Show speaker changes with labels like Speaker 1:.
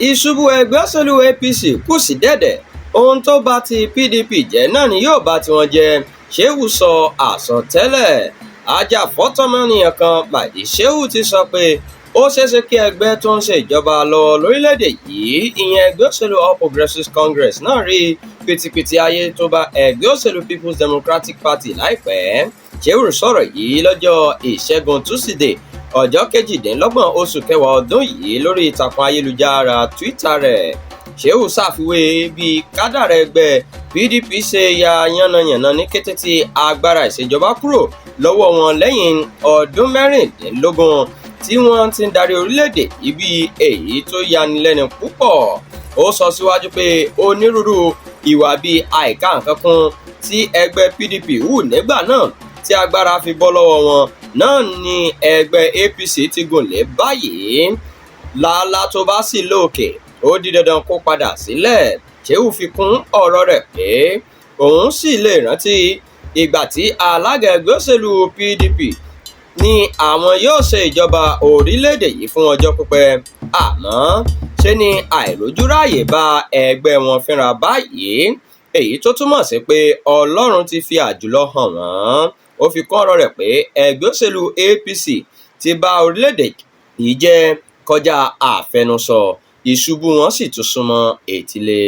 Speaker 1: Ìṣubú ẹgbẹ́ òṣèlú APC kù sí dẹ̀dẹ̀, ohun tó bá ti PDP jẹ́ náà ni yóò bá tiwọn jẹ́, Shehu sọ àsọtẹ́lẹ̀. Ajàfẹ́tọ̀ọ́ kan Mahdi Shehu ti sọ pé ó ṣeéṣe kí ẹgbẹ́ tó ń ṣe ìjọba lọ́wọ́ lórílẹ̀-èdè yìí, ìyẹn ẹgbẹ́ òṣèlú All Progressives Congress náà, rí pìtìpìtì ayé tó bá ẹgbẹ́ òṣèlú People's Democratic Party láìpẹ́. Shehu sọ̀rọ̀ yìí lọ́jọ́ Ìṣẹ́gun Túsídẹ̀ẹ́, ọjọ́ 28 oṣù kẹwàá ọdún yìí, lórí ìtàkùn ayélujára Twitter rẹ̀. Shehu ṣàfiwé bí kádàrá ẹgbẹ́ PDP ṣe ya yánnayànna ní kété tí agbára ìṣèjọba kúrò lọ́wọ́ wọn lẹ́yìn ọdún 16 tí wọ́n ti ń darí orílẹ̀-èdè yìí bí èyí tó yanilẹ́nu púpọ̀. Ó sọ síwájú pé onírúurú ìwà bíi àìka nǹkan kún tí ẹgbẹ́ PDP hù nígbà náà tí agbára fi bọ́ lọ́wọ́ wọn náà ni ẹgbẹ́ APC ti gùn lé báyìí. Làálàá tó bá sì lóòkè, ó di dandan kó padà sílẹ̀. Shehu fi kún ọ̀rọ̀ rẹ̀ pé òun sì lè rántí ìgbà tí alága ẹgbẹ́ òṣèlú PDP ní àwọn yóò ṣe ìjọba orílẹ̀-èdè yìí fún ọjọ́ pípẹ́, àmọ́ ṣe ni àìrójúráàyè bá ẹgbẹ́ wọn fínra báyìí, èyí tó túmọ̀ sí pé Ọlọ́run ti fi àjùlọ hàn wọ́n. Ó fi kún ọ̀rọ̀ rẹ̀ pé ẹgbẹ́ òṣèlú APC ti ba orílẹ̀-èdè yìí jẹ́ kọjá àfẹnusọ, ìṣubú wọn sì tún súnmọ́ etílé.